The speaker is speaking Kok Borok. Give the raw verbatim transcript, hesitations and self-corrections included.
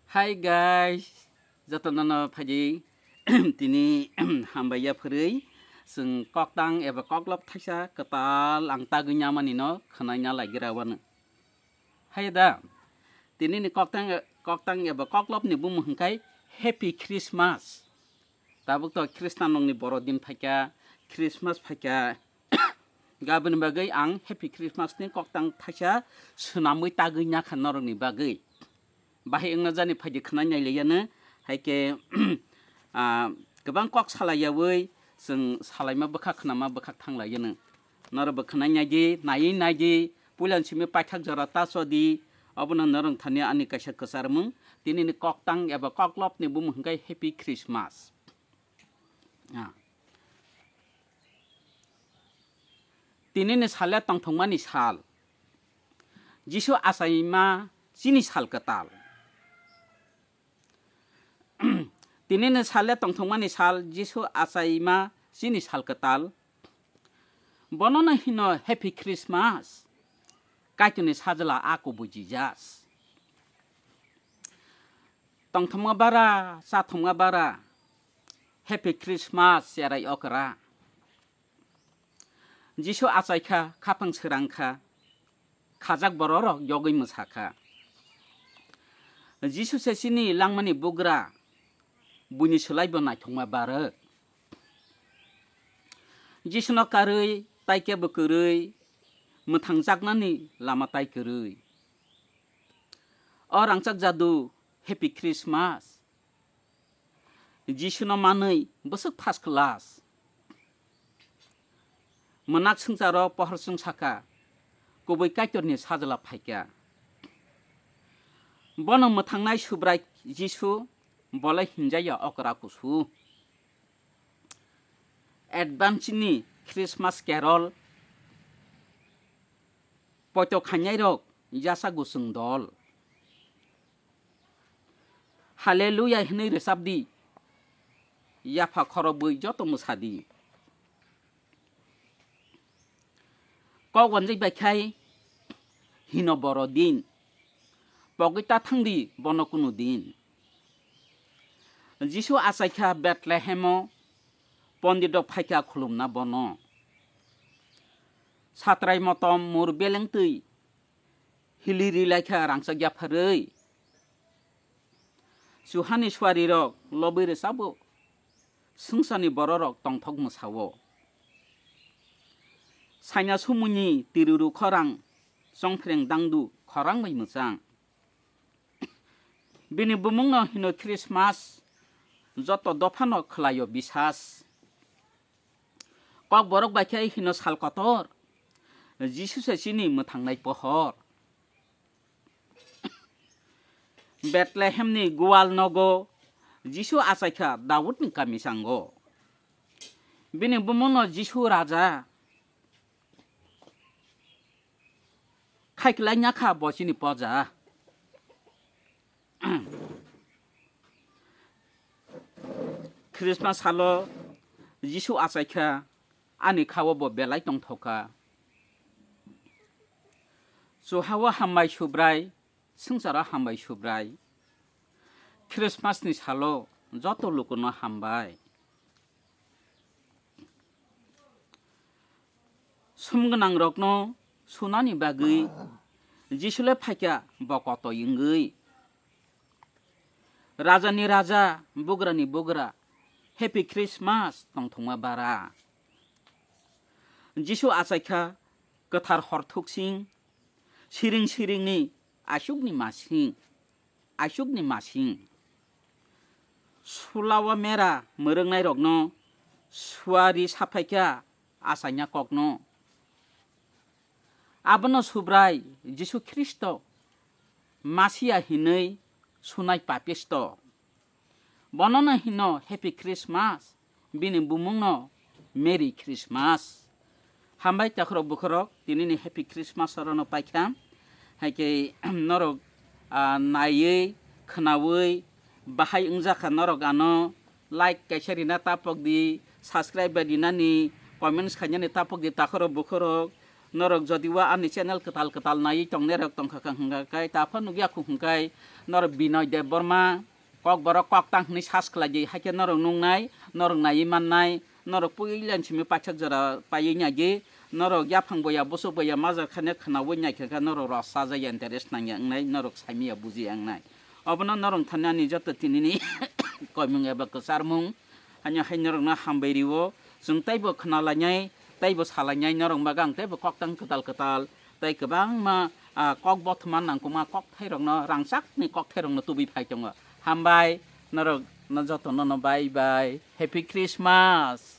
Hi guys, jotono no phaidi tini hambai ya phwrwi chwng koktang eba koklop thaisa kwtal ang tagwi nyamani no khwnai na lai gra wano. Hai da, tini ni koktang, koktang eba koklop ni bumung hwnkhe Happy Christmas. Tabuk to Khristan rokni borodin phaikha, Christmas phaikha. Gaboni bagwi ang Happy Christmas ni koktang thaisa swnamwi tagwi nyakha norokni bagwi. Bahai wngna jani phaidi khwnai nai laiyano, hai khe, ah, kwbang kok salai yaui chwng salaima bwkha khnama bwkha thang laiyano. Norokbo khwnai naidi, naiwi naidi, puilani simi paithak jora ta chodi, obono norok thani ani kaisa kwcharmung, tini ni koktang eba koklop ni bumung hwnkhe Happy Christmas. Ah. Tini ni sal le tongthokmani sal. Jisu achaima chini sal kwtal. Tini ni sal le tongthokmani sal, Jisu achaima chini sal kwtal. Bono no hino Happy Christmas. Kaitorni sajla a kubui Jesus. Tongthokma bara, chathokma bara, Happy Christmas cherai okra. Jisu achaikha, khapang srangkha, khajak bororok yogwi mwsakha. Jisu se chini langmani bugra, buini swlaibo naithokma barwk. Jisuno karwi, tai kebo kwrwi, mwthangjaknani lama tai kwrwi. O rangchak jadu, Happy Christmas. Jisuno manwi bwswk first class. Mwnak swngcharo pohor chwng saka, kubui Kaitorni sajla phaikha. Bono mwthangnai Subrai Jisu, bolai hinjaya okra kusu. Advance ni Christmas carol, poito khainairok yasa gusung dol. Hallelujah hinwi rwchapdi, yapha khorokbwi joto mwsadi. Kok wanjwi bai khai hino boro din, pogwi ta thangdi bono kunu din. Jisu achaikha Bethlehemo, pondit rok phaikha khulumna bono. Satrai motom mur belengtwi, hili ri laikha rangchak yapharwi. Chuhani suarirok lobwi rwchabo, swngcharni bororok tongthok mwsao. Saina sumuni tiruru khorang, chongphreng dangdu khorang bai mwchang. Bini bumungno hino Christmas, joto dophano khwlaio bisas. Kokborok bai khe hino sal kotor, Jisu se chini mwthangnai pohor. Bethlehemni gwal nogo Jisu achaikha Daudni kamisango. Bini bumungno Jisu Raja khai kwlai nya kha bo chini poja. Christmas salo Jisu achaikha, ani khao bo belai tongthokha. Chuhao hambai Subrai, swngcharo hambai Subrai. Christmas ni salo joto lukuno hambai. Sumgwnangrokno sunani bagwi Jisule phaikha bo kotoi wngwi. Rajani Raja, Bugrani Bugra, Happy Christmas tongthokma bara. Jisu achaikha kwthar hor thuksing, siring siringni aswkni masing, aswkni masing. Sulawa mera mwrwknairokno suari saphaikha achaina kokno. Abono Subrai Jisu Khristo Masia hinwi sunai papisto. Bonono hino Happy Christmas, bini bumungno Merry Christmas. Hambai takhorok bukhorok, tinini Happy Christmas orono paikha. Hai khe norok, ah, naiwi, khwnawi, bahai wngjakha norok ano like kaisa rina tapok di, subscribe bai rinani, comments khainani tapok di takhorok bukhorok. Norok jodi o ani channel kwtal kwtal naiwi tongnairok tongkha kha hwnkha khe, ta phano nukya kho hwnkhe norok Binoy Debbarma, Kokborok koktang hwnwi search khlai di, hakhe norok nuknai, norok naiwi mannai, norok puila simi paithak jora paiwi naidi, norok yaphang boya, bwswk boya, majra khane khwnaui naikha khe norok rwchajak ya, interest nangya wngnai, norok saimanya bujiya wngnai. Obono norok thani ani joto tinini koimung eba kwcharmung. Hanya hai norokno hambai rio, chwng teibo khna lainai, teibo sa lainai, norok bagwi ang teibo koktang kwtal kwtal, tei kwbangma, ah, kok bothoma nangkukma kokthairokno, rangchakni kokthairokno tubui phai tongo. Hambai, norok no jotono no bye bye, Happy Christmas.